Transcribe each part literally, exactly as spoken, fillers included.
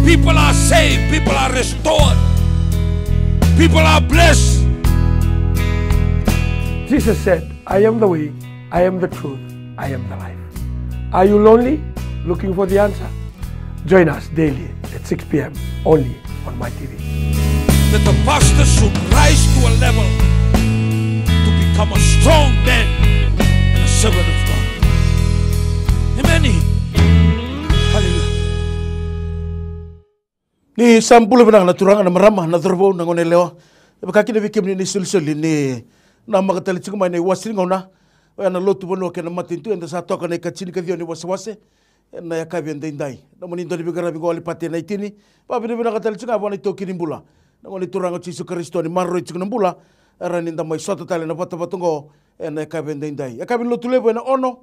People are saved, people are restored, people are blessed. Jesus said, "I am the way, I am the truth, I am the life." Are you lonely, looking for the answer? Join us daily at six p.m. only on My T V. That the pastor should rise to a level to become a strong man and a servant of God. Amen. Hallelujah. Ni sa bula vinaka na turaga, na marama, na cauravou, na goneyalewa. E vaka kina vei kemuni na isolisoli ni namaka tale tiko mai na iwase ni gauna. Oya na Lotu Vanua kei na Matanitu, eda sa toka na ikatini ka ciwa ni wasewase ena yakavi edaidai. Nomuni dau ni veiqaravi qo Alipate Naitini. Vakavinavinaka tale tiko ga vua na iTaukei ni bula, na Gone Turaga o Jisu Karisito, ni maroroi tiko na bula, e rawa ni da mai sota tale ena vatavata oqo ena yakavi edaidai. Yakavi ni Lotulevu ena ono,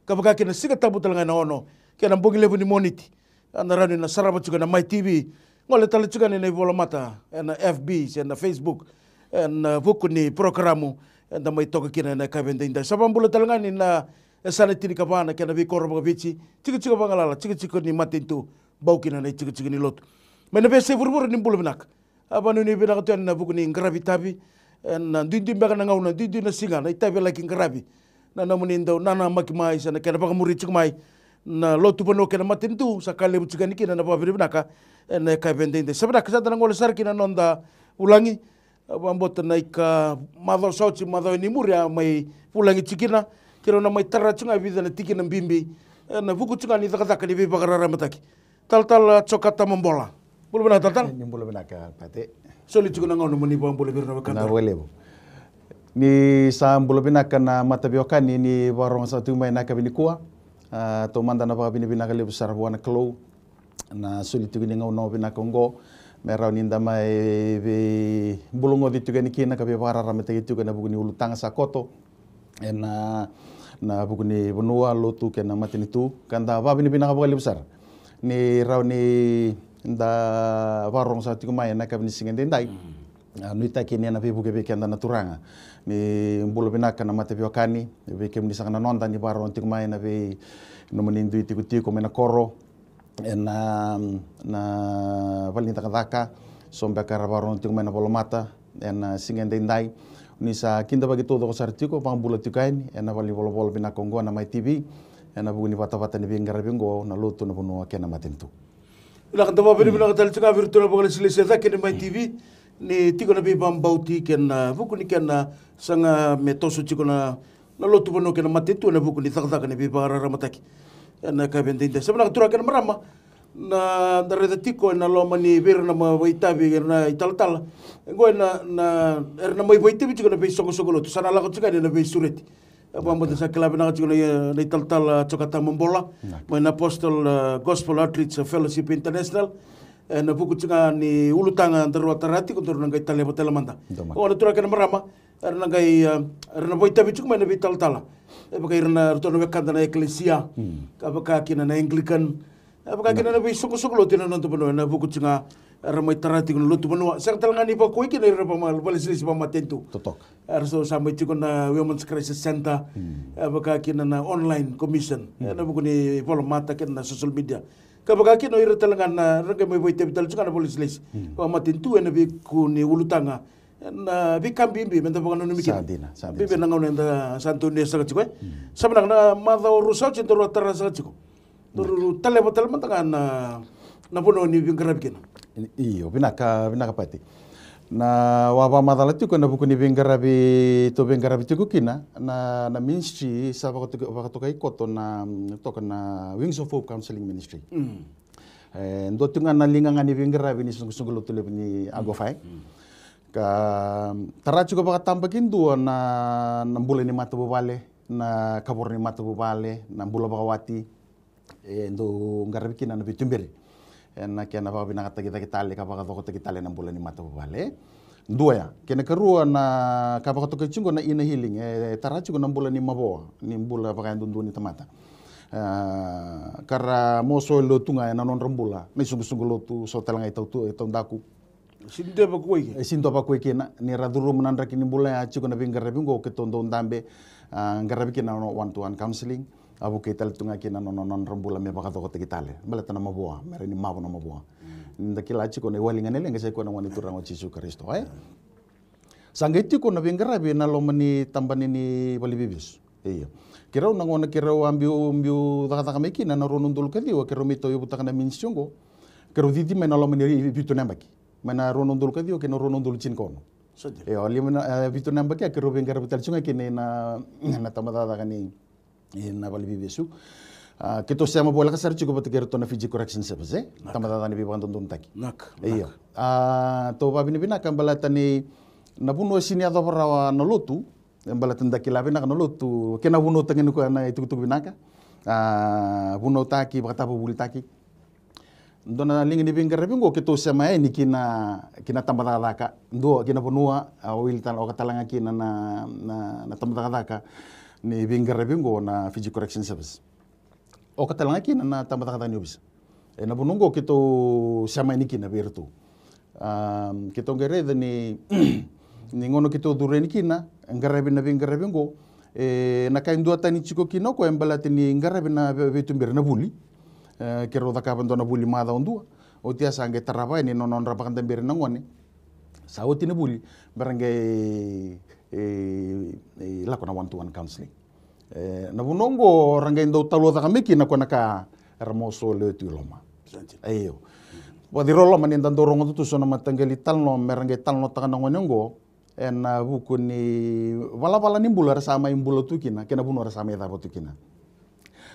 ka vaka kina na Siga Tabu tale ga ena ono, kei na bogi levu ni Moniti. Eda rawa ni na sarava tiko ena My T V. Gole tale tiko yani ena ivolamata, ena F B, se na Facebook, ena vuku ni porokaramu eda mai toka kina ena yakavi edaidai. Sa vakabula tale ga ni na yasana e tinikava na kena veikoro vakaviti, tikotiko vagalala, tikotiko ni matanitu, bau kina na itikotiko ni lotu. Mai na veiyasai vuravura, ni bula vinaka. A vakanuinui vinaka tu yani ena vuku ni qaravi itavi ena duidui beka na gauna, duidui na siga, na itavi e laki qaravi. Na nomuni dau nanamaki mai se na kena vakamuri tiko mai na Lotu Vanua kei na Matanitu, sa ka levu tiko yani kina na vakavinavinaka ena yakavi edaidai. Sa vinaka, sa da na gole sara kina na noda vulagi. Au vakabauta na ika macawa sa oti, macawa ni muri, a mai vulagi tiko kina. Keirau na mai tara tiko ga e vica na tikina bibi ena vuku tiko ga ni cakacaka ni veivakararamataki. Talatala Jokatama Bola. Bula vinaka, talatala. Ni bula vinaka, Pate. Soli tiko na gauna mo ni vakabula vei ira na wekada. Na vakalevu. Ni sa bula vinaka na mataveiwekani ni vakarogo saka tiko mai ena yakavi nikua. A, taumada na vakavinavinaka levu sara vua na Kalou na soli tiko ni gauna vinaka oqo me rawa ni da mai veibulagoci tiko yani kina ka veivakararamataki tiko ena vuku ni ulutaga sa koto ena, na vuku ni vanua, lotu kei na matanitu. Ka da vakavinavinaka vakalevu sara ni rawa ni da vakarogo saka tiko mai ena yakavi ni siga edaidai. A, nuitaki ni ena veivuke vei keda na Turaga. Ni bula vinaka na mataveiwekani, vei kemuni saka na noda ni vakarogo tiko mai ena vei nomuni dui tikotiko mai na koro, ena, na vale ni cakacaka, so beka era vakarogo tiko mai na volamata ena siga edaidai. Ni sa kidavaki taucoko sara tiko, vakabula tiko yani ena valenivolavola vinaka oqo na My T V, ena vuku ni vatavata ni veiqaravi oqo, na Lotu, na Vanua kei na Matanitu. Vinaka, da vakavinavinaka tale tiko ga vei iratou na vakalesilesi e cake ni My T V, ni tiko na veivakabauti kei na vuku ni kena saga me toso tiko na na Lotu Vanua kei na Matanitu ena vuku ni cakacaka ni veivakararamataki ena yakavi edaidai. Sa vinaka, turaga kei na marama, na da raica tiko ena loma ni vei ira na mai vakaitavi, ira na italatala. Oqo ena, na, era na mai vakaitavi tiko ena veisoqosoqo lotu, sa na lako tiko yani ena veisureti. E vakabauta sa kila vinaka tiko na, na italatala Jokatama Bola mai na Apostle, uh, Gospel Outreach Fellowship International. Ena vuku tiko ga ni ulutaga daru a tara tiko, daru na qai taleva tale mada. Oqo na turaga kei na marama, era na qai, a, era na vakaitavi tiko mai na veitalatala. E vaka ira na, ratou na wekada na ekelesia, ka vaka kina na Anglican, e vaka kina na veisoqosoqo lotu ena noda vanua, ena vuku tiko ga era mai tara tiko na Lotu Vanua. Sega tale ga ni vakauwai kina ira na vakama-, vakalesilesi vakamatanitu. Totoka. Era sa, sa mai tiko na Women's Crisis Center, e vaka kina na Online Commission ena vuku ni volamata kei na social media. Ka vaka kina o ira tale ga na, ra qai mai vakaitavi tale tiko ga na vakalesilesi vakamatanitu ena vuku ni ulutaga ena veika bibi me da vakananumi kina. Sa dina, sa dina. Bibi na gauna eda sa donuya saka tiko, e. Sa vinaka, na macawa rua sa oti daru a tara saka tiko. Daru taleva tale mada ga na, na vanua ni veiqaravi kina. Io, vinaka, vinaka Pati. Na, au a vakamacala tiko ena vuku ni veiqaravi, tou veiqaravi tiko kina, na, na ministry sa vakatoka-, vakatokai koto na, toka na Wings of Hope Counseling Ministry. E dua tiko ga na liga ga ni veiqaravi ni soqosoqo lotu levu ni Agofa. Ka tara tiko vakatabakidua na, na bula ni matavuvale, na kavoro ni matavuvale, na bula vakawati. E dau qaravi kina na veituberi ena kena vakavinakataki cake tale ka vakacokotaki tale na bula ni matavuvale. Dua ya. Kena karua na ka vakatokai tiko na inner healing, e tara tiko na bula ni mavoa, ni bula vakayadudua ni tamata. A, ka ra moso e lotu ga ena nodra bula na isoqosoqo lotu, so tale ga i tau-, taudaku. Sega ni dua e vakuwai kina. E sega ni dua e vakuwai kina, ni ra curuma na draki ni bula ya tiko na veiqaravi oqo keitou dau dabe, a, qaravi kina na one to one counseling. A vukei tale tu ga kina na nona, nodra bula me vakacokotaki tale. Baleta na mavoa, me rawa ni mavo na mavoa. Ni da kila tiko na iwali ga ni leqa sa i koya na Gone Turaga o Jisu Karisito, e? Sa qai tiko na veiqaravi ena loma ni tabana ni valeniveivesu. Io. Keirau na gauna keirau a biu, biu cakacaka mai kina na rua na udolu ka ciwa, keirau mai tauyavutaka na ministry oqo. Keirau cici mai na loma ni vitu na yabaki. Mai na rua na udolu ka ciwa kei na rua na udolu tinikaono. Sa dina. Io, lima na, e, vitu na yabaki ya keirau veiqaravi tale tiko ga kina ena, na tabacakacaka ni, ena valeniveivesu. A, keitou sema voleka sara tiko vata kei iratou na Fiji Correction Service, e? Tabacakacaka ni veivakadodonutaki. Naka, io. Naka. A, tou vakavinavinaka baleta ni na vanua e sini yacova rawa na lotu, e baleta ni da kila vinaka na lotu, kei na vanua tagi ni koya na itukutuku vinaka. A, vunautaki, vakatavuvulitaki. Dua na liga ni veiqaravi oqo keitou sema yani ki na, ki na tabacakacaka. Dua ki na vanua, a, o wili tale, oka tale ga kina na, na, na tabacakacaka ni veiqaravi oqo na Fiji Correction Service. Oka tale ga kina na tabacakacaka ni ovisa. Ena vanua oqo keitou sema yani kina vei iratou. A, keitou qai raica ni, ni gauna keitou curu yani kina, e qaravi na veiqaravi oqo, e, na ka e duatani tiko kina o koya e baleta ni qaravi na vei, veituberi na vuli. E, keirau cakava e dua na vuli macawa dua. Oti ya sa qai tarava yani na nodra vakadaberi na gone. Sa oti na vuli, me ra qai, e, e, lako na one to one counselling. E, na vanua oqo ra qai dau talaucaka mai kina ko na ka era mosole tu i loma. Io. Vakaciriloloma ni da dau rogoca tu so na mataqali talanoa me ra qai talanoataka na gone oqo ena vuku ni valavala ni bula era sa mai bula tu kina kei na vanua era sa mai cava tu kina.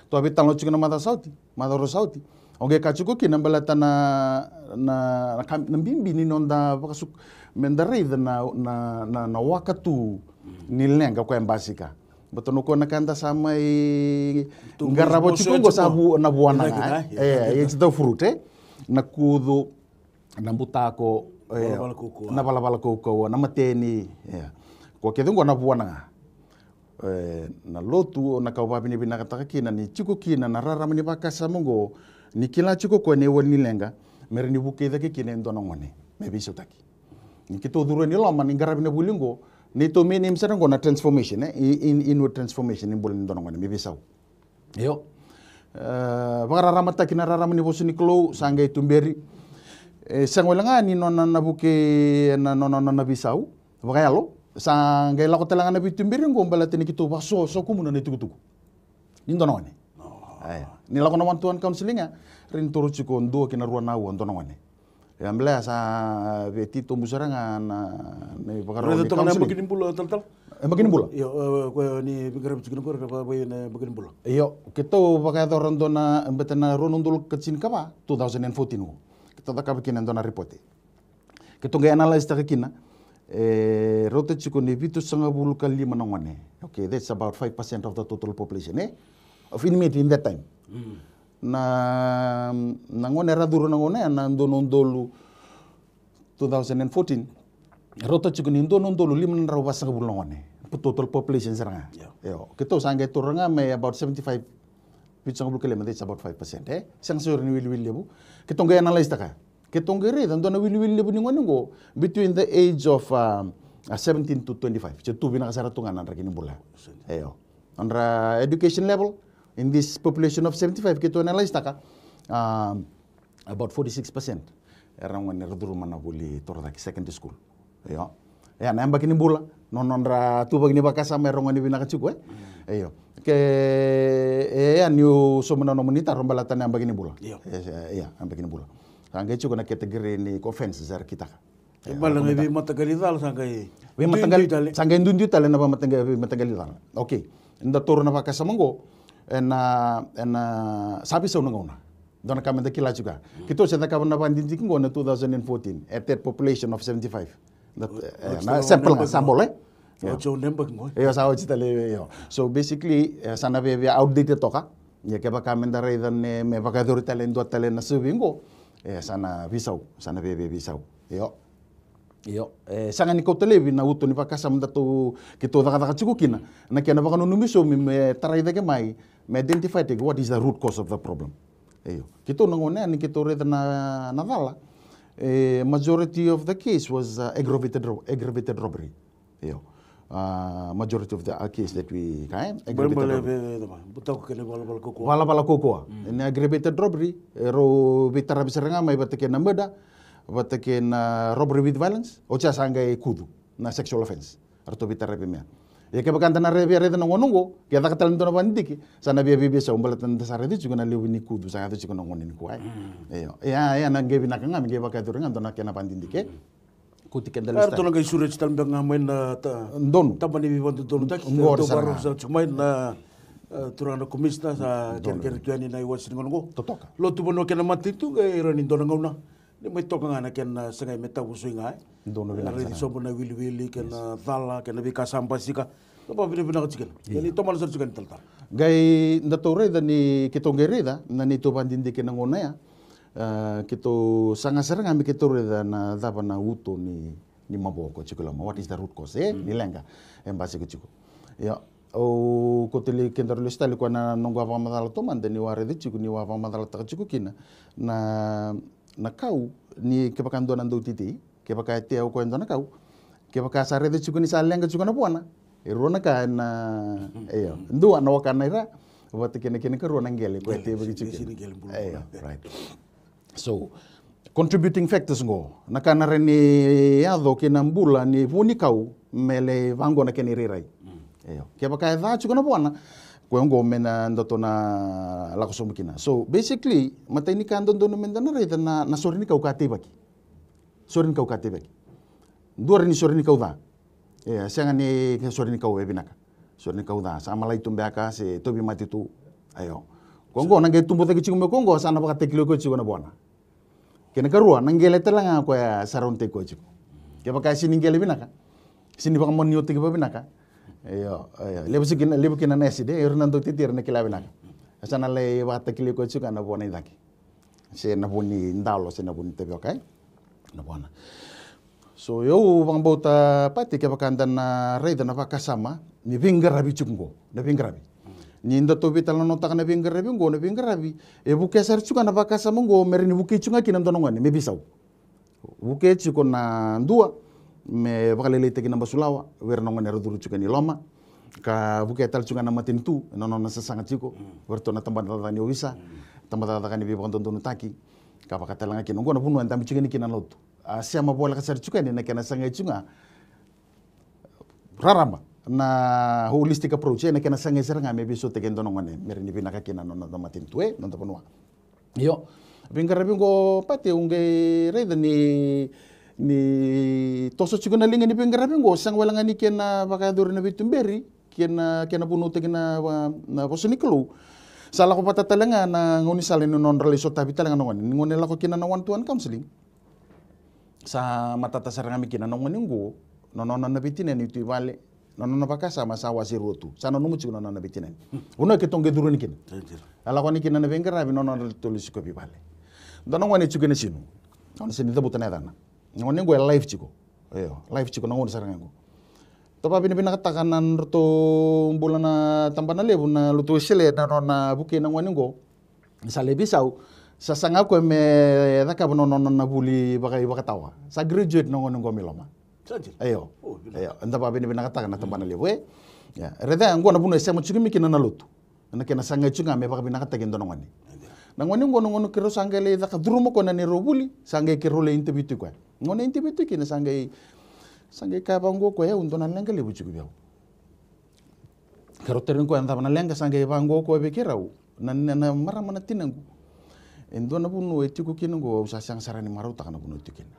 Tou a veitalanoa tiko na macawa sa oti, macawa rua sa oti. Au qai kaya tiko kina baleta na, na, na ka, na bibi ni noda vakasuk, me da raica na, na, na, na waka tu ni leqa koya e basika. Baleta na koya na ka da sa mai qarava tiko oqo sa vu, na vuana ga, e, e, it's the fruit, e. Na kucu, na butako, e, na valavala kaukauwa, na mateni, e. Koya kece oqo na vuana ga. E, na lotu, na ka au vakavinavinakataka kina ni tiko kina na rarama ni vakasama oqo, ni kila tiko koya na iwali ni leqa, me rawa ni vukei cake kina e dua na gone me veisautaki. Ni keitou curu yani i loma ni qaravi na vuli oqo, neitou main aim sara oqo na transformation, e, in, inward transformation ni bula ni dua na gone me veisau. Io. E, vakararamataki na rarama ni vosa ni Kalou, sa qai tuberi. E, sega wale ga ni nona na vukei na nona, nona veisau vakayalo, sa qai lako tale ga na veituberi oqo baleta ni keitou vakaso, sokumuna na itukutuku ni dua na gone. Io. Ni lako na one to one counselling ya, rawa ni toro tiko dua ki na rua na aua dua na gone. Ia, baleta sa via titobu sara ga na, na ivakarau ni counselling. Raica toka na yabaki ni bula talatala? Yabaki ni bula? Io, e, koya ni veiqaravi tiko kina qori, na yabaki ni bula. Io, keitou vakayacora dua na, baleta na rua na udolu ka tinikava, two thousand and fourteen. Keitou cakava kina dua na report. Keitou qai analyse taka kina, e, rauta tiko ni vitusagavulu ka lima na gone. Okay, that's about five percent of the total population, e, of inmate in that time. Na, na gone era curu na gauna ya na dua na udolu, two thousand and fourteen, rauta tiko ni dua na udolu lima na drau vasagavulu na gone. Total population sara ga. Io. Keitou sa qai taura ga me about seventy-five, vitusagavulu ka lima, that's about five percent, e? Sega sara ni wiliwili levu. Keitou qai analyse taka. Keitou qai raica dua na wiliwili levu ni gone qo between the age of, um, uh, seventeen to twenty-five. Se tu vinaka sara tu ga na draki ni bula. Io. Nodra education level in this population of seventy-five, keitou analyse taka, um, about forty-six percent era gone era curuma na vuli torocake, secondary school. Io. Ia, na yabaki ni bula, na nodra tuvaki ni vakasama era gone vinaka tiko, e? Io. Ke, e, ia, niu sauma na nomuni taro baleta na yabaki ni bula. Io. E, e, ia, yabaki ni bula. Sa qai tiko na category ni offences era kitaka. Ia, baleta na veimataqali cala sa qai duidui tale. Sa qai duidui tale na veimataqali cala. Okay. Da taura na vakasama qo ena, ena sa veisau na gauna. Dua na ka me da kila tiko ya. Keitou se cakava na vakadidike qo na two thousand and fourteen, at that population of seventy-five. Na sample ga, sample, e? Io, sa oti tale, io. So basically, e, sa na via, via outdated toka. Ia kevaka me da raica me vakayacori tale e dua tale na survey qo, e, sa na veisau, sa na via, via veisau. Io. Io, e sega ni kauta laivi na uto ni vakasama datou, keitou cakacaka tiko kina, na kena vakananumi sobu me tarai cake mai, me identify taki what is the root cause of the problem. Io, keitou na gauna ya ni keitou raica na, na cala, e, majority of the case was, uh, aggravated ro-, aggravated robbery. Io. Uh, majority of the uh, case that we kaya aggravated Bale robbery. Butako kena valavala kaukaua. Valavala kaukaua. Na aggravated robbery, e rau veitaravi sara ga mai vata kei na murder, vata kei na robbery with violence, o cia sa qai kucu na sexual offense. Ratou veitaravi mai. Ia kevaka da na via raica na gauna oqo, ke caka tale na dua na vakadidike, sa na via veiveisau baleta da sa raica tiko na levu ni kucu sa yaco tiko na gauna nikua. Io. Ia, ia na qai vinaka ga me qai vakayacori ga dua na kena vakadidike. Kuti keda Era tona qai sureti tale beka ga mai na ta- donu. Taba ni veivakadodonutaki. Qori Tou sara vakarau ga. Sa tiko mai na eh, turaga na komista sa kerekere tu yani na iwasi ni gauna oqo. Totoka. Lotu vanua kena matanitu qai rawa ni dua na gauna ni mai toka ga na kena sagai me tavusui ga e. Donu vinaka Raici sara. Sobu na wiliwili kena cala kena veika sa basika. Na vakavinavinaka tiko kina. Ni tomana sara tiko yani talatala. Qai datou raica ni keitou qai raica na neitou vakadidike na gauna ya. Uh, keitou saga sara ga me keitou raica na cava na uto ni, ni mavoa ko tiko loma. What is the root cause? E, ni leqa e basika tiko. Ia, au koteli kedaru lesu tale koya na noqu a vakamacala taumada ni a raica tiko ni a vakamacalataka tiko kina na, na kau ni kevaka dua na dautetei, kevaka e tea o koya dua na kau, kevaka sa raica tiko ni sa leqa tiko na vuana. E rua na ka ena, io, dua na waka na ira, vata kei na kena karua na qele koya e tevaki tiko kina. Io, right. So contributing factors qo na ka na rawa ni yaco kei na bula ni vu ni kau me lai vaqo na kena irairai. Io, kevaka e ca tiko na vuana, koya qo me na datou na lako sobu kina. So basically matai ni ka dodonu me da na raica na, na sore ni kau ka teivaki. Sore ni kau ka teivaki. Dua rawa ni sore ni kau ca. E sega ni sore ni kau e vinaka. Sore ni kau ca sa malai tu beka se tauvimate tu. Io. Koya qo na qai tubu cake tiko mai koya qo sa na vakatakilai koya tiko na vuana. Kena karua na qele tale ga koya sa raunitaki koya tiko. Kevaka e sega ni qele vinaka, sega ni vakamaniotaki vavinaka. Io, io. Levu tiko kina, levu kina na acid e, ira na dautetei era na kila vinaka. Sa na lai vakatakilai koya tiko na vuana i cake. Se na vu ni dalo se na vu ni tavioka e na vuana. So au vakabauta Pati kevaka da na raica na vakasama ni veiqaravi tiko qo, na veiqaravi. Ni datou veitalanoataka na veiqaravi qo, na veiqaravi e vukea sara tiko na vakasama qo me rawa ni vukei tiko ga kina dua na gone me veisau. Vukei tiko na dua me vakalailaitaki na basulawa vei ira na gone era curu tiko yani i loma. Ka vukea tale tiko ga na matanitu ena nona sasaga tiko vei iratou na tabacakacaka ni ovisa, tabacakacaka ni veivakadodonutaki. Ka vaka tale ga kina oqo na vanua e dabe tiko yani kina na lotu. A sema voleka sara tiko yani na kena sagai tiko ga raraba na holistic approach, ena kena sagai sara ga me veisautaki e dua na gone me rawa ni vinaka kina na noda matanitu e noda vanua. Io, veiqaravi qo Pati au qai raica ni, ni toso tiko na liga ni veiqaravi qo, sega wale ga ni kena vakayacori na veituberi kei na, kei na vunautaki na, na vosa ni Kalou. Sa lako vata tale ga na gaunisala ni nodra lai sotavi tale ga na gone, ni gone lako kina na one to one counseling. Sa matata sara ga mai kina na gone qo, na nona na veitinani tu i vale, na nona vakasama sa wase rua tu, sa nanuma tiko na nona veitinani. Vanua keitou qai curu yani kina. A lako yani kina na veiqaravi, na nona ratou lai sikovi i vale. Dua na gone tiko ena sinu, na gone sega ni cavuta na yacana. Na gone qo e live tiko. Io, live tiko na gone sara ga qo. Tou vakavinavinakataka na nodratou bula na tabana levu na lotu Wesele na nona vukei na gone qo. Sa lai veisau, sa saga koya me cakava na nona na vuli vakaivakatawa. Sa graduate na gone qo mai loma. Io. Io, da vakavinavinakataka na tabana levu e. Raica ya qo na vanua e sema tiko mai kina na lotu. Na kena sagai tiko ga me vakavinakataki e dua na gone. Na gone qo na gone keirau sa qai lai caka curuma koya na neirau vuli, sa qai keirau lai interview tiko koya. Gone interview tiko kina sa qai, sa qai kaya vaqo koya, au dua na leqa levu tiko vei au. Keirau tarogi koya na cava na leqa, sa qai vaqo koya vei keirau, na, na, na marama na tinaqu. E dua na vanua e tiko kina qo au sa sega sara ni marautaka na vanua e tiko kina.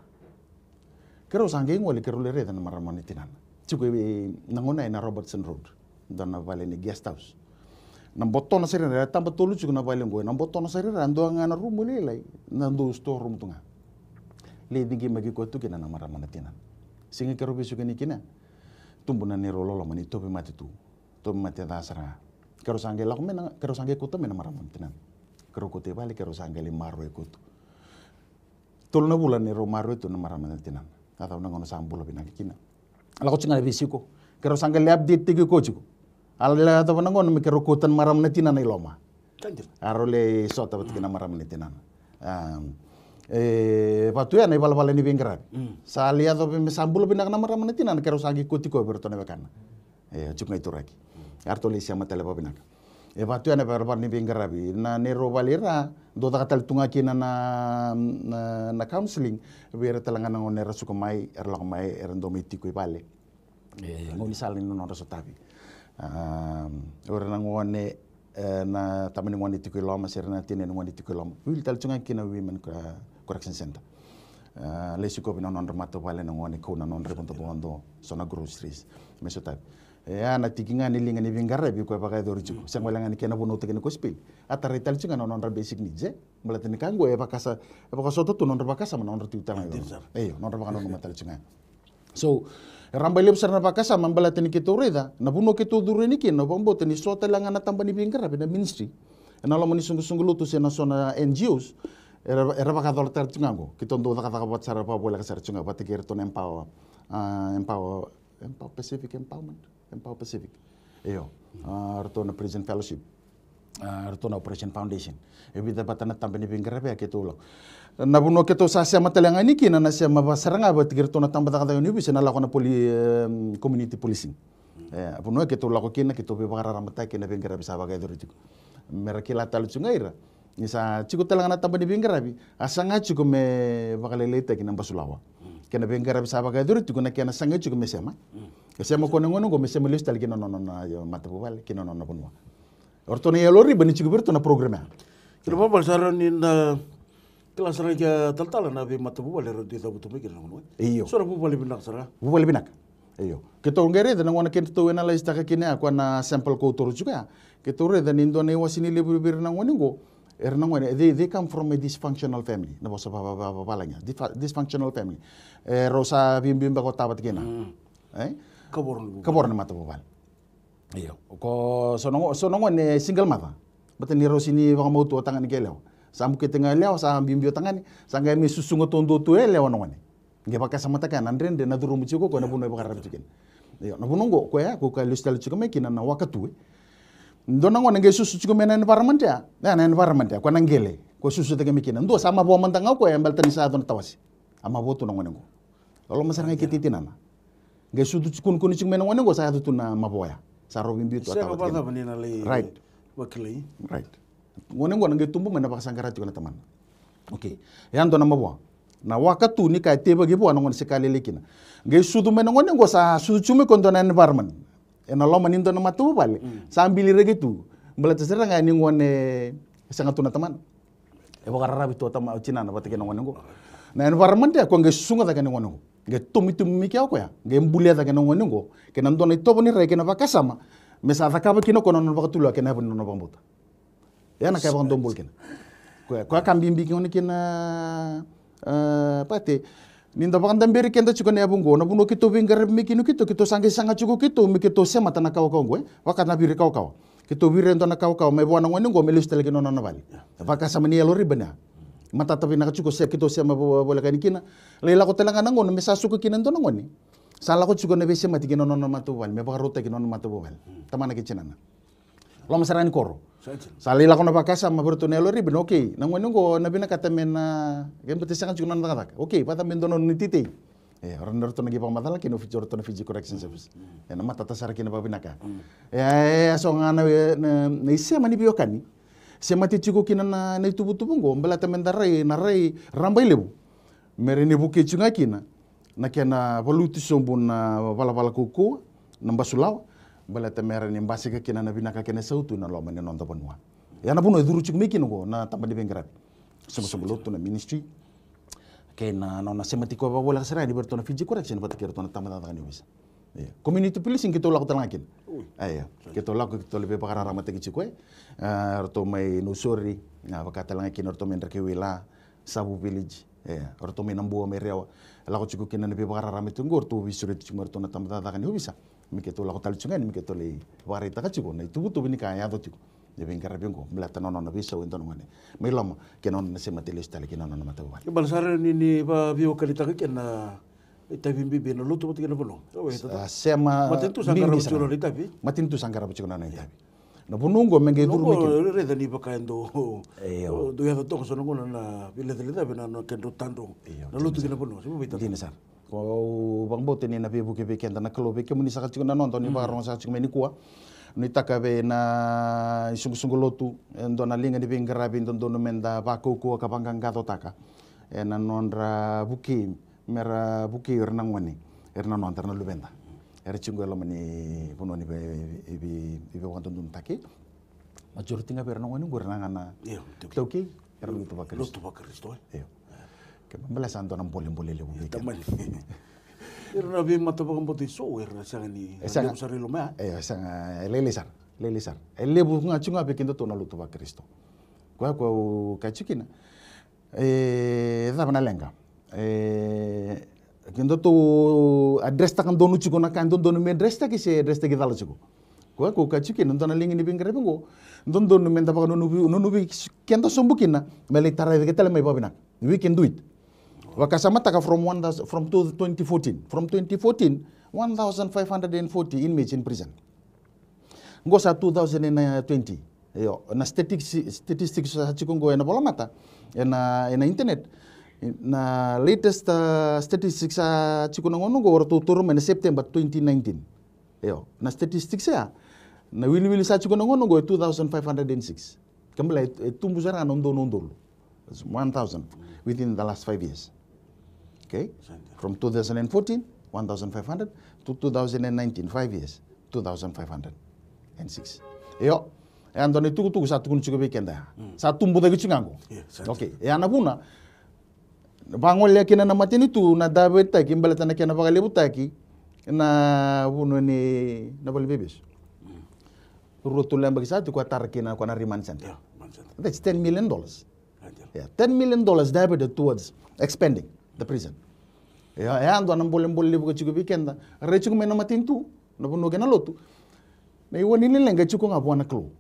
Keirau sa qai gole, keirau lai raica na marama na tinana. Tiko e na gauna ena Robertson Road, dua na vale ni guest house. Na botona sara i ra, e taba tolu tiko na vale qo, ena botona sara i ra dua ga na rumu lailai, na dua store room tu ga. Lai ciqimaki koya tu kina na marama na tinana. Siga keirau veisukani kina, tubu na neirau loloma ni tauvimate tu. Tauvimate ca sara ga. Keirau sa qai lako mai na, keirau sa qai kauta mai na marama na tinana. Keirau kauta i vale, keirau sa qai lai maroroi koya tu. Tolu na vula neirau maroroi tu na marama na tinana. A cava na gauna sa bula vinaka kina. Lako tiko ga na veisiko. Keirau sa qai lai update tiko koya tiko. A lai yacova na gauna me keirau kauta na marama na tinana i loma. A rau lai sota vata kei na marama na tinana. E vatu ya na ivalavala ni veiqaravi. Sa lai yaco me sa bula vinaka na marama na tinana, keirau sa qai koti koya vei iratou na wekana. E tiko ga i turaki. Eratou lai sema tale vakavinaka. E vatu ya na ivalavala ni veiqaravi. Na neirau vale ira, dau caka tale tu ga kina na, na, na counseling vei ira tale ga na gone era suka mai, era lako mai, era dau mai tiko i vale. E gaunisala ni nodra sotavi. O ira na gone, e, na tama ni gone tiko i loma se ira na tina ni gone tiko i loma. Wili tale tu ga kina women correction center. Lai sikovi na nodra matavuvale na gone, kau na nodra vodovodo, so na groceries me sotavi. E a na tiki ga ni liga ni veiqaravi koya vakayacori tiko. Sega wale ga ni kena vunautaki na kosipeli, a tarai tale tiko ga na nodra basic needs, e. Baleta ni ka qo e vakasa, e vakasota tu nodra vakasama, nodra tiko tale ga. Io, nodra vakananuma tale tiko ga. So e rabailevu sara na vakasama baleta ni keitou raica na vanua keitou curu yani kina, au vakabauta ni so tale ga na taba ni veiqaravi, na ministry, ena loma ni soqosoqo lotu se na so na N G Os, era, era vakacola tale tiko ga qo. Keitou dau cakacaka vata sara, vakavoleka sara tiko ga vata kei iratou na Empower, a, Empower, Empower Pacific, Empowerment, Empower Pacific. Io. A, ratou na Prison Fellowship. A, ratou na Operation Foundation. E vica vata na taba ni veiqaravi ya keitou lako. Na vanua keitou sa sema tale ga yani kina, na sema vata sara ga vata kei iratou na tabacakacaka ni ovisa, na lako na poli-, em, community policing. E, a vanua keitou lako kina, keitou veivakararamataki kei na veiqaravi sa vakayacori tiko. Me ra kila tale tiko ga ira ni sa tiko tale ga na taba ni veiqaravi, a saga tiko me vakalailaitaki na basulawa. Kei na veiqaravi sa vakayacori tiko, na kena saga tiko me sema. E sema ko na gone qo me sema lesu tale ki na nona, nona, io, matavuvale, ki na nona vanua. O ratou na yellow ribbon ni tiko vei iratou na program ya. Kena vavale sara ni na kila sara ki a talatala na veimatavuvale era dui cavuta mai kina na vanua. Io. So na vuvale vinaka sara. Vuvale vinaka. Io. Keitou qai raica na gauna keitou analyse-taka kina ya, koya na sample ko toro tiko ya. Keitou raica ni dua na iwasewase levu vei ira na gone qo. Era na gone, they, they come from a dysfunctional family. Na vosa va, va, va, vavalagi ya. Dysfu-, dysfunctional family. E rau sa biubiu beka o ta vata kei na. E? Kavoro ni matavuvale. Io. Ko so na go-, so na gone single mother. Baleta ni rau sega ni vakamau tu o tagane kei yalewa. Sa bukete ga yalewa, sa biubiu o tagane, sa qai mai susuga taudua tu e yalewa na gone. Qai vakasamataka na dredre na curuma tiko o koya na vanua e vakararavi tiko kina. Io, na vanua qo, koya, ko ka lesu tale tiko mai kina na wakatu, e. Dua na gone qai susu tiko mai na environment ya. Ya na environment ya, koya na qele. Koya susu tiko mai kina. Dua sa mavoa mada ga o koya, baleta ni sa yaco na tawase. A mavoa tu na gone qo. Loloma sara ga kei tinana. Qai sucu tiko, kunekune tiko mai na gone qo, sa yaco tu na mavoa ya. Sa rau biubiu tu a tawase kina. Right. Right. Gone qo na qai tubu mai na vakasaqara tiko na tamana. Okay. Ya dua na mavoa. Na wakatu ni ka e teivaki vua na gone se ka lailai kina. Qai sucu mai na gone qo sa sucu tiko mai ko dua na environment. Ena loma ni dua na matavuvale. Sa biliraki tu. Baleta sara ga ni gone e sega tu na tamana. E vakararavi tu o tama, o tinana vata kei na gone qo. Na environment ya ko qai susuga cake na gone qo. Qai tomitomi mai kea o koya. Qai bulia cake na gone qo. Kei na dua na itovo ni rai kei na vakasama. Me sa cakava kina o koya na nona vakatulewa kei na yavu ni nona vakabauta. Ya na ka e vakadobula kina. Koya, koya ka bibi kina kina, e, Pate. Ni da vakadaberi keda tiko na yavu qo, na vanua keitou veiqaravi mai kina keitou, keitou sa qai saga tiko keitou me keitou semata na kawakawa qo, e. Vaka na viri kawakawa. Keitou viri e dua na kawakawa mai vua na gone qo me lesu tale ki na nona vale. Vakasama ni yellow ribbon ya. Matata vinaka tiko se keitou sema vo-, voleka yani kina. Lai lako tale ga na gauna me sa suka kina e dua na gone. Sa lako tiko na veisemati ki na nona matavuvale, me vakarautaki na nona matavuvale. Tamana kei tinana. Loma sara ga ni koro. Sa lai lako na vakasama vei iratou na yellow ribbon, okay. Na gone qo na vinakata me na, ke bete sega tiko na nona cakacaka. Okay, vata me dua na nona iteitei. E, o ratou na qai vakamacala kina o Fiji, o ratou na Fiji Correction Service. E, na matata sara kina vakavinaka. E, e, so ga na, na, na isema ni veiwekani. Semati tiko kina na, na ituvatuva qo, baleta me da rai, na rai rabailevu. Me rawa ni vukei tiko ga kina na kena valuti sobu na valavala kaukauwa, na basulawa, baleta me rawa ni basika kina na vinaka kei na sautu ena loma ni noda vanua. Ya na vanua e curu tiko mai kina qo na taba ni veiqaravi. Soqosoqo lotu, na ministry. Kei na nona semati koya vakavoleka sara yani vei iratou na Fiji Correction vata kei iratou na tabacakacaka ni ovisa. Ia. Community policing keitou lako tale ga kina. Ui. Ia. Keitou lako, keitou lai veivakararamataki tiko, e. A, ratou mai Nausori, a, vaka tale ga kina ratou mai Drakewila, Savu Village. Ia. Ratou mai Nabua, mai Rewa. Lako tiko kina na veivakararama tiko qo, ratou veisureti tiko mai ratou na tabacakacaka ni ovisa. Me keitou lako tale tiko ga yani, me keitou lai vakaraitaka tiko na ituvatuva ni ka e yaco tiko. Ni veiqaravi qo, baleta na nona veisau e dua na gone mai loma, kei na nona semati lesu tale ki na nona matavuvale. Ke bale sara ni, ni vaveiwekanitaka kina na itavi bibi na lotu vata kei na vanua. Sa sema bibi sara. Matanitu sa qarava tiko na nona itavi. Na vanua oqo me qai curu mai kina. Raica ni vaka e dau, e, dau yaco toka so na gauna na veilecalecavi na, na kedrau tadroga na lotu ki na vanua. Dina sara. Ko au vakabauta ni na veivuke vei keda na Kalou, vei kemuni saka tiko na noda, ni vakarogo saka tiko mai nikua. Nuitaka vei na isoqosoqo lotu e dua na liga ni veiqaravi dodonu meda vakaukauwa ka vaqaqacotaka ena nodra vukei, mera vukei ira na gone, ira na noda, ira na luveda. Era tiko e loma ni vanua ni vei, vei, vei, veivakadodonutaki. Majority ga vei ira na gone qori na ga na, io, taukei. Era lotu vaKarisito. Lotu vaKarisito, e? Io. Ke baleta sa dua na bolebole levu vei keda. Ira na veimata vakabauta eso era sega ni levu sara i loma ya. E, sega, e lailai sara, lailai sara. E levu ga tiko ga vei kedatou na lotu vaKarisito. Koya ko au kaya tiko kina. E cava na leqa? E, kedatou address-taka donu tiko na ka e dodonu me address-taki se address-taki cala tiko? Koya ko au kaya tiko kina, dua na liga ni veiqaravi oqo, dodonu meda vakanunuvi, nunuvi keda sobu kina me lai tarai cake tale mai vakavinaka. We can do it. Vakasamataka from one thousand, from two, twenty fourteen. From twenty fourteen, one thousand five hundred and forty inmates in prison. Qo sa two thousand and twenty. Io, na statistics, statistics sa tiko qo ena volamata, ena, ena internet. Na latest, uh, statistics sa tiko na gauna qo, o ratou taura mai na September twenty nineteen. Io, na statistics ya, na wiliwili sa tiko na gauna qo e two thousand five hundred and six. Ka baleta e, e tubu sara ga na udolu na udolu. That's one thousand within the last five years. Okay? From two thousand and fourteen, one thousand five hundred, to two thousand and nineteen, five years, two thousand five hundred and six. Io, e a dua na itukutuku sa tukuni tiko vei keda ya. Sa tubu cake tiko ga qo. Okay, e a na vuna vagolea kina na matanitu na davetaki baleta na kena vakalevutaki na vanua ni, na valeniveivesu. Rua tolu na yabaki sa oti ko a tara kina ko na remand center. That's ten million dollars. Yeah, ten million dollars diverted towards expanding the prison. Ia, e a dua na bolebole levu ka tiko vei keda. Rai tiko mai na matanitu, na vanua kei na lotu. Na iwali ni leqa e tiko ga vua na Kalou.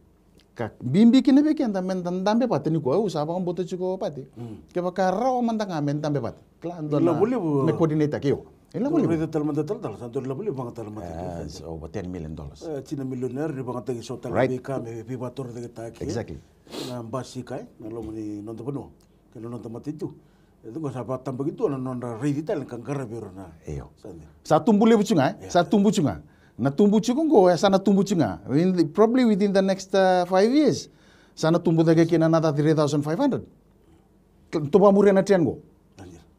Ka bibi kina vei keda meda dabe vata nikua, au sa vakabauta tiko, Pati. Kevaka rawa mada ga me dabe vata. Kila dua na me coordinate-taki, io. Ilavo levu. Raica tale mada talatala, sa dua na ilavo levu vagataki mada. Over ten million dollars. E, tini na milioni era ni vagataki so tale na veika me veivakatorocaketaki. Exactly. Na basika, e, na loma ni noda vanua kei na noda matanitu. E, qo sa vakatabakidua na nodra raici tale ka qaravi ira na. Io. Sa tubu levu tiko ga, e? Sa tubu tiko ga. Na tubu tiko qo, e, sa na tubu tiko ga. Probably within the next, uh, five years, sa na tubu cake kina another three thousand five hundred. Tou vakamuria na trend qo.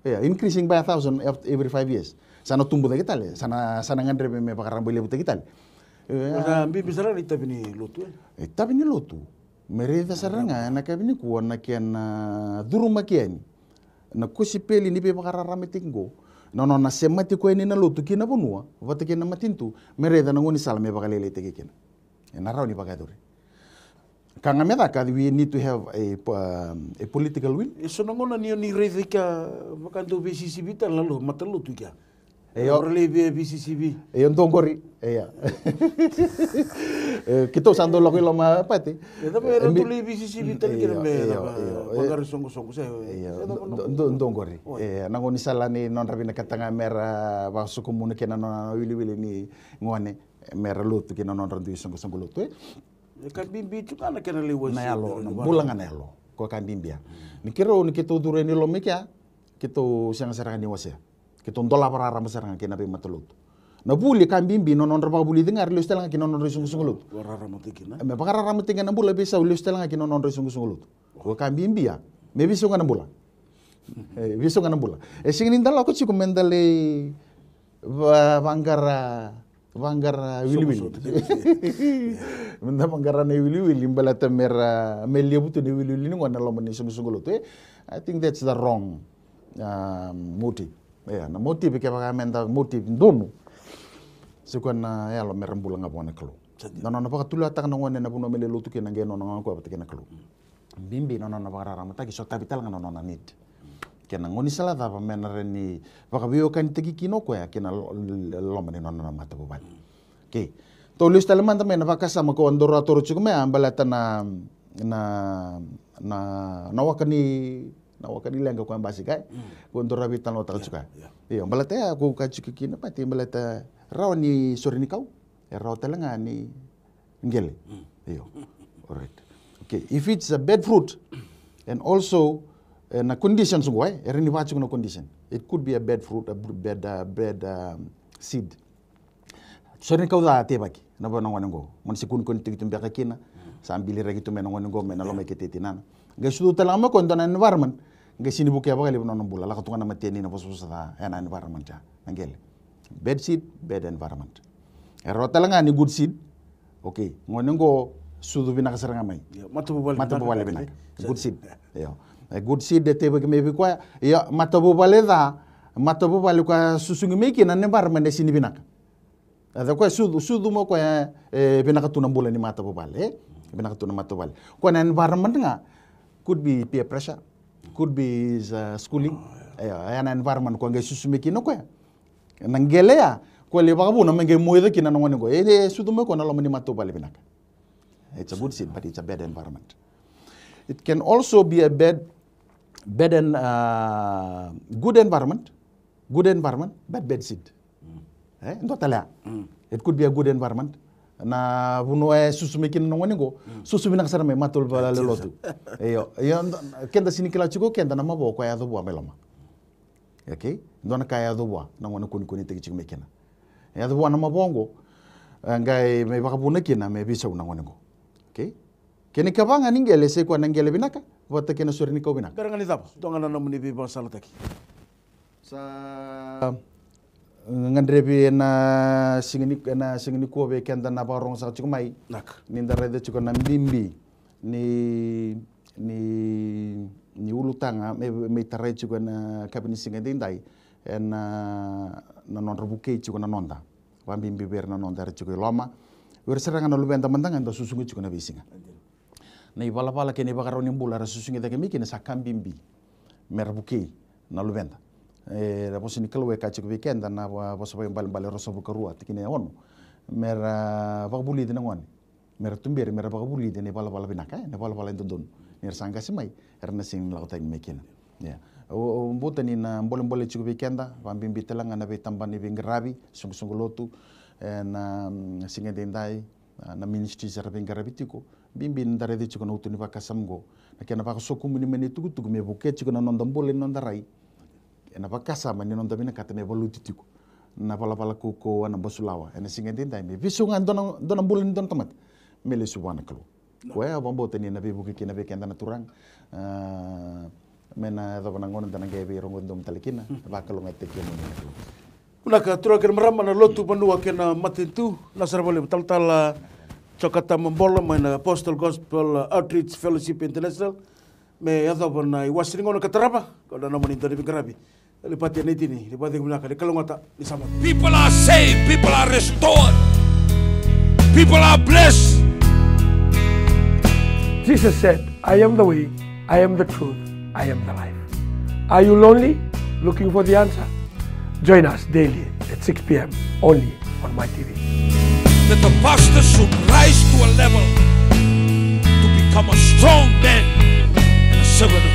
Ia, increasing by a thousand every five years. Sa na tubu cake tale, sa na, sa na gadreva me vakararaba levutaki tale. Ia. Sa bibi sara na itavi ni lotu, e? Itavi ni lotu. Me raica sara ga ena yakavi nikua na kena curumaki yani na kosipeli ni veivakararamataki qo. Na nona semati koya yani na lotu ki na vanua vata kei na matanitu, me raica na gaunisala me vakalailaitaki kina. Ena rawa ni vakayacori. Ka ga me caka, we need to have a, um, a political will. E so na gauna ni o ni raica i kea vaka dau veisisivi tale na lo, matalotu i kea. Io. Era lai via veisisivi. Io, dua qori. Ia. E, keitou sa dau lako i loma, Pati. E cava era dau lai veisisivi tale kina me cava, vaqara soqosoqo se. Io, dua qori. E, na gaunisala ni nodra vinakata ga mera vakasokomuna kina na nona wiliwili ni gone mera lotu kina nodra dui soqosoqo lotu, e. E ka bibi tu ga na kena lai wasi. Na yalo, na bula ga na yalo. Ko ka bibi ya. Ni keirau, ni keitou curu yani loma i kea, keitou sega sara ga ni wasea. Keitou dolava rarama sara ga kei na veimatalotu. Na vuli ka bibi, na nodra vakavulici ga, ra lesu tale ga kina nodra isoqosoqo lotu. Me vakararamataki ga na bula, veisau lesu tale ga kina nodra isoqosoqo lotu. Ko ka bibi ya. Me veisau ga na bula. E, veisau ga na bula. E sega ni da lako tiko me da lai va, vaqara, vaqara wiliwili. Me da vaqara na iwiliwili, baleta mera, me levu tu na iwiliwili ni gone na loma ni soqosoqo lotu, e. I think that's the wrong, um, motive. Ia, na motive, kevaka me da motive donu, se koya na yalo mera bula ga vua na Kalou. Na nona vakatulewataka na gone na vanua me lai lotu kina, qai nona ga o koya vata kei na Kalou. Bibi na nona vakararamataki, sotavi tale ga na nona need. Kei na gaunisala cava me na rawa ni vakaveiwekanitaki kina o koya kei na lo, loma ni nona matavuvale. Okay. Tou lesu tale mada mai na vakasama ko a dau toro tiko mai, a baleta na, na, na, na waka ni, na waka ni leqa ko a basika, e? Ko a dau veitalanoataka tiko ya. Io, baleta ya ko ka tiko kina, Pati, baleta rawa ni sore ni kau, e rawa tale ga ni qele. Io. Alright. Okay, if it's a bad fruit, and also, eh, na conditions qo, eh, e rawa ni vaka tiko na condition. It could be a bad fruit, a br-, bad, uh, bad, um, seed. Sori ni kau ca teivaki, na vanua gone qo. Mo ni se kunikuni tiko tu beka kina, sa biliraki tu mai na gone qo, mai na loma i kete tinana. Qai sucu tale ga mai koya e dua na environment, qai sini vukea vakalevu na nona bula, lako tu ga na mateni na vosavosa ca, ena environment ya, na qele. Bad seed, bad environment. E rawa tale ga ni good seed, okay, gone qo sucu vinaka sara ga mai. Io, matavuvale, matavuvale vinaka, vinaka. Good seed. Io. E good seed e teivaki mai vei koya. Io, matavuvale ca, matavuvale koya susugi mai kina na environment e sini vinaka. A, koya sucu, sucu mai koya, e, vinaka tu na bula ni matavuvale, e? Vinaka tu na matavuvale. Koya na environment ga, could be peer pressure, could be his, uh, schooling. Io, ya na environment koya qai susu mai kina koya. Na qele ya, koya lai vakavuna me qai moica kina na gone qo. E, e sucu mai koya na loma ni matavuvale vinaka. It's a good seed, but it's a bad environment. It can also be a bad, bad and, uh, good environment, good environment, but bad seed. E dua tale ya. It could be a good environment. Na vanua e susu mai kina na gone qo, susu vinaka sara mai, matavuvale lotu. Io, io, keda sini kila tiko keda na mavoa koya e yaco vua mai loma. Okay? Dua na ka e yaco vua na gone, kunikunitaki tiko mai kina. E yaco vua na mavoa qo, e, qai mai vakavuna kina me veisau na gone qo. Okay? Kena ikava ga ni qele, se koya na qele vinaka vata kei na sore ni kau vinaka. Bera ga ni cava, dua ga na nomuni veivakasalataki. Sa gadrevi ena siga ni, ena siga nikua vei keda na vakarogo saka tiko mai. Naka. Ni da raica tiko na bibi ni, ni, ni ulutaga me, me tarai tiko ena yakavi ni siga edaidai, ena, na nodra vukei tiko na noda. Vakabibi vei ira na noda era tiko i loma. O ira sara ga na luveda mada ga eda susugi tiko na veisiga. Na ivalavala kei na ivakarau ni bula era susugi cake mai kina sa ka bibi me ra vukei na luveda. E, na vosa ni Kalou e kaya tiko vei keda na va-, Vosa Vakaibalebale ruasagavulu ka rua, tikina e ono. Me ra vakavulici na gone, me ra tuberi, me ra vakavulici ena ivalavala vinaka, e, na ivalavala e dodonu. Ni ra sa qase mai, era na sega ni lako tani mai kina. Ia. Au, au vakabauta ni na bolebole tiko vei keda, vakabibi tale ga na veitabana ni veiqaravi, soqosoqo lotu, e, na, mm, siga edaidai, a, na ministries era veiqaravi tiko. Bibi ni da raica tiko na uto ni vakasama qo, na kena vakasokumuni mai na itukutuku me vukea tiko na noda bula, ni noda rai. Ena vakasama ni noda vinakata me valuti tiko na valavala kaukauwa, na basulawa ena siga edaidai, me veisau ga dua na, dua na bula ni dua na tamata me lesu vua na Kalou. Koya au vakabauta ni na veivuke kina vei keda na Turaga. A, me na yacova na gauna da na qai veirogoci domo tale kina. Vakalougatataki kemuni na Kalou. Vinaka, turaga kei na marama, na lotu, vanua kei na matanitu. Vinaka sara vakalevu, talatala Jokatama Bola mai na Apostle Gospel Outreach Fellowship International. Me yacova na iwase ni gauna ka tarava, ka na nomuni dau ni veiqaravi. Lipati e na itini, ni vakacegu vinaka, ni kalougata, ni sa moce. People are saved, people are restored, people are blessed. Jesus said, "I am the way, I am the truth, I am the life." Are you lonely, looking for the answer? Join us daily at six p.m. only on My T V. That the pastor should rise to a level to become a strong man and a servant